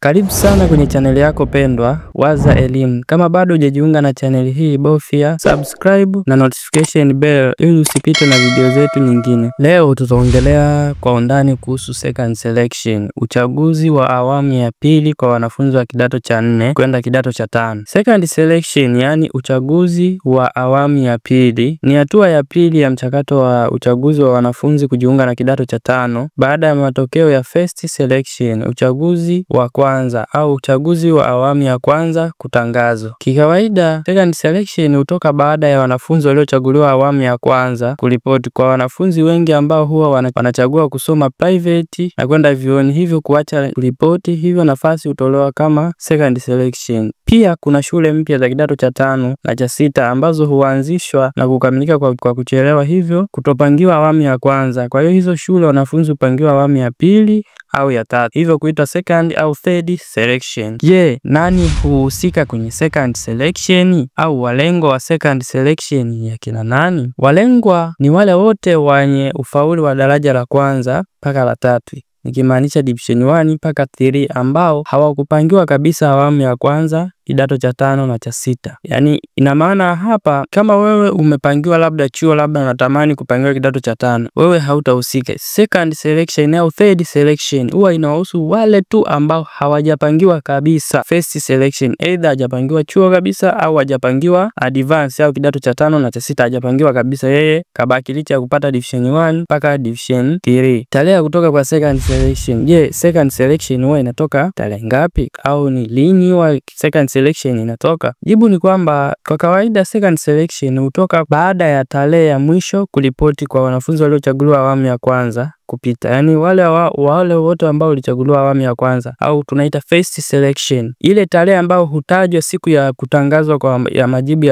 Karibu sana kwenye chaneli yako pendwa Waza Elimu. Kama bado hujajiunga na chaneli hii, bofya subscribe na notification bell ili usipitwe na video zetu nyingine. Leo tutaongelea kwa undani kuhusu second selection, uchaguzi wa awamu ya pili kwa wanafunzi wa kidato cha 4 kwenda kidato cha 5. Second selection, yani uchaguzi wa awamu ya pili, ni hatua ya pili ya mchakato wa uchaguzi wa wanafunzi kujiunga na kidato cha 5 baada ya matokeo ya first selection, uchaguzi wa kwanza au uchaguzi wa awamu ya kwanza kutangazwa. Kikawaida, second selection hutoka baada ya wanafunzi waliochaguliwa awamu ya kwanza kuripoti. Kwa wanafunzi wengi ambao huwa wanachagua kusoma private na kwenda vyuoni, hivyo kuacha kuripoti, hivyo nafasi hutolewa kama second selection. Pia kuna shule mpya za kidato cha 5 na cha 6 ambazo huanzishwa na kukamilika kwa kuchelewa, hivyo kutopangiwa awamu ya kwanza. Kwa hiyo hizo shule wanafunzi hupangiwa awamu ya pili au ya tatu, hivyo kuitwa second au third selection. Je, nani huhusika kwenye second selection au walengwa wa second selection ya kina nani? Walengwa ni wale wote wenye ufaulu wa daraja la kwanza mpaka la tatu, nikimaanisha division 1 mpaka 3, ambao hawakupangiwa kabisa awamu ya kwanza, kidato cha 5 na cha 6. Yani ina maana hapa kama wewe umepangiwa labda chuo, labda unatamani kupangiwa kidato cha 5, wewe hautahusika. Second selection au third selection huwa inahusu wale tu ambao hawajapangiwa kabisa first selection, either hajapangiwa chuo kabisa au hajapangiwa advance au kidato cha 5 na cha 6 hajapangiwa kabisa, yeye kabaki licha ya kupata division 1 mpaka division 3. Tarehe kutoka kwa second selection. Je, second selection huwa inatoka tarehe ngapi au ni lini huwa second selection inatoka? Jibu ni kwamba kwa kawaida second selection hutoka baada ya tarehe ya mwisho kulipoti kwa wanafunzi waliochaguliwa awamu ya kwanza kupita. Yani wale wote ambao walichaguliwa awamu ya kwanza au tunaita first selection, ile tarehe ambayo hutajwa siku ya kutangazwa kwa ya majibu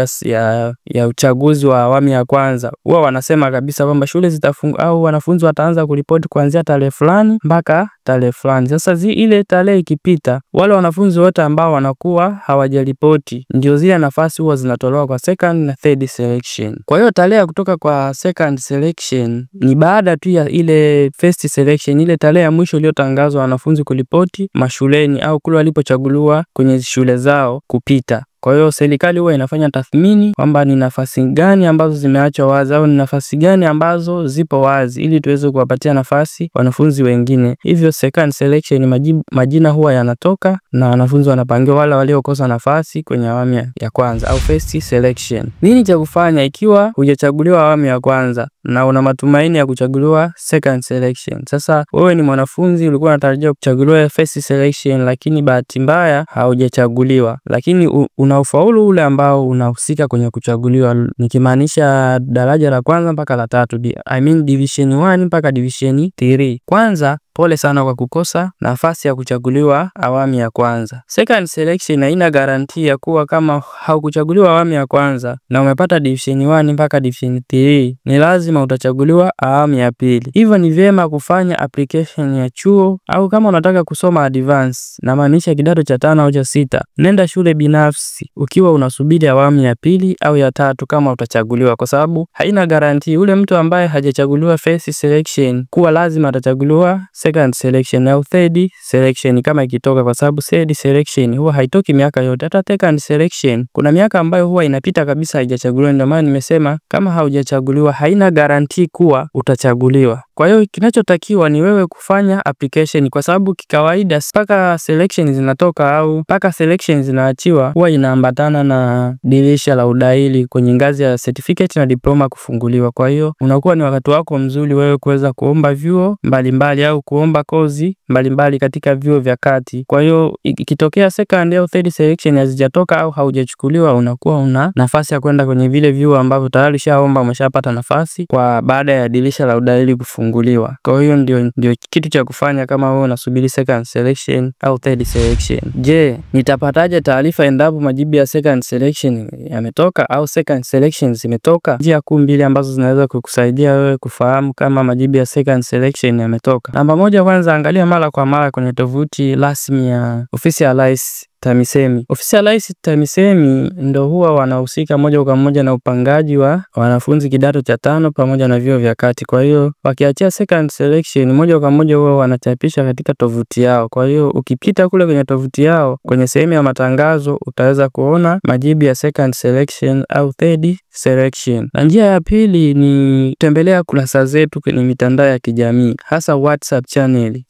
ya uchaguzi wa awamu ya kwanza, huwa wanasema kabisa kwamba shule zitafungwa au wanafunzi wataanza kuripoti kuanzia tarehe fulani mpaka tarehe fulani. Sasa ile tarehe ikipita, wale wanafunzi wote ambao wanakuwa hawajaripoti, ndio zile nafasi huwa zinatolewa kwa second na third selection. Kwa hiyo tarehe kutoka kwa second selection ni baada tu ya ile first selection, ile tarehe ya mwisho iliyotangazwa wanafunzi kulipoti mashuleni au kule walipochaguliwa kwenye shule zao kupita. Kwa hiyo serikali huwa inafanya tathmini kwamba ni nafasi gani ambazo zimeachwa wazi au ni nafasi gani ambazo zipo wazi ili tuweze kuwapatia nafasi wanafunzi wengine. Hivyo second selection majina huwa yanatoka na wanafunzi wanapangiwa wale waliokosa nafasi kwenye awamu ya kwanza au first selection. Nini cha kufanya ikiwa hujachaguliwa awamu ya kwanza na una matumaini ya kuchaguliwa second selection? Sasa wewe ni mwanafunzi ulikuwa unatarajia kuchaguliwa first selection, lakini bahati mbaya haujachaguliwa, lakini una ufaulu ule ambao unahusika kwenye kuchaguliwa, nikimaanisha daraja la kwanza mpaka la tatu, I mean division 1 mpaka division 3. Kwanza, pole sana kwa kukosa nafasi ya kuchaguliwa awamu ya kwanza. Second selection haina guarantee ya kuwa kama haukuchaguliwa awamu ya kwanza na umepata division 1 mpaka division 3, ni lazima utachaguliwa awamu ya pili. Hivyo ni vyema kufanya application ya chuo, au kama unataka kusoma advance, na maanisha kidato cha 5 au cha 6, nenda shule binafsi ukiwa unasubiri awamu ya pili au ya tatu kama utachaguliwa, kwa sababu haina guarantee ule mtu ambaye hajachaguliwa first selection kuwa lazima atachaguliwa second selection au third selection kama ikitoka, kwa sababu third selection huwa haitoki miaka yote. Hata second selection kuna miaka ambayo huwa inapita kabisa haijachaguliwa. Ndio maana nimesema kama haujachaguliwa haina guarantee kuwa utachaguliwa. Kwa hiyo kinachotakiwa ni wewe kufanya application, kwa sababu kikawaida mpaka selection zinatoka au mpaka selection zinaachiwa huwa inaambatana na dirisha la udahili kwenye ngazi ya certificate na diploma kufunguliwa. Kwa hiyo unakuwa ni wakati wako mzuri wewe kuweza kuomba vyuo mbalimbali au kuomba kozi mbalimbali katika vyuo vya kati. Kwa hiyo ikitokea second au third selection hazijatoka au haujachukuliwa, unakuwa una nafasi ya kwenda kwenye vile vyuo ambavyo tayari ushaomba, umeshapata nafasi kwa baada ya dirisha la udahili kufunguliwa. Kwa hiyo ndio kitu cha kufanya kama wewe unasubiri second selection au third selection. Je, nitapataje taarifa endapo majibu ya second selection yametoka au second selection zimetoka? Njia kuu mbili ambazo zinaweza kukusaidia wewe kufahamu kama majibu ya second selection yametoka. Namba moja, kwanza angalia mara kwa mara kwenye tovuti rasmi ya ofisi ya Rais TAMISEMI. Ofisi ya Rais TAMISEMI ndo huwa wanahusika moja kwa moja na upangaji wa wanafunzi kidato cha tano pamoja na vyuo vya kati. Kwa hiyo wakiachia second selection, moja kwa moja huwa wanachapisha katika tovuti yao. Kwa hiyo ukipita kule kwenye tovuti yao kwenye sehemu ya matangazo utaweza kuona majibu ya second selection au third selection. Na njia ya pili ni tembelea kurasa zetu kwenye mitandao ya kijamii, hasa WhatsApp channel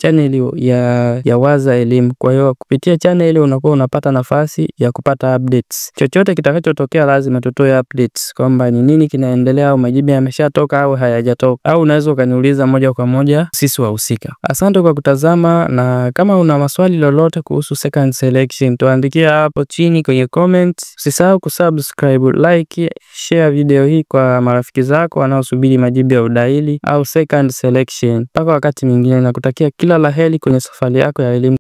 ya Waza Elimu. Kwa hiyo kupitia channel unakuwa unapata nafasi ya kupata updates. Chochote kitakachotokea lazima tutoe updates kwamba ni nini kinaendelea, au majibu yameshatoka au hayajatoka, au unaweza ukaniuliza moja kwa moja sisi wahusika. Asante kwa kutazama, na kama una maswali lolote kuhusu second selection tuandikie hapo chini kwenye comment. Usisahau kusubscribe, like, share video hii kwa marafiki zako wanaosubiri majibu ya udahili au second selection. Mpaka wakati mwingine, nakutakia kila la heri kwenye safari yako ya elimu.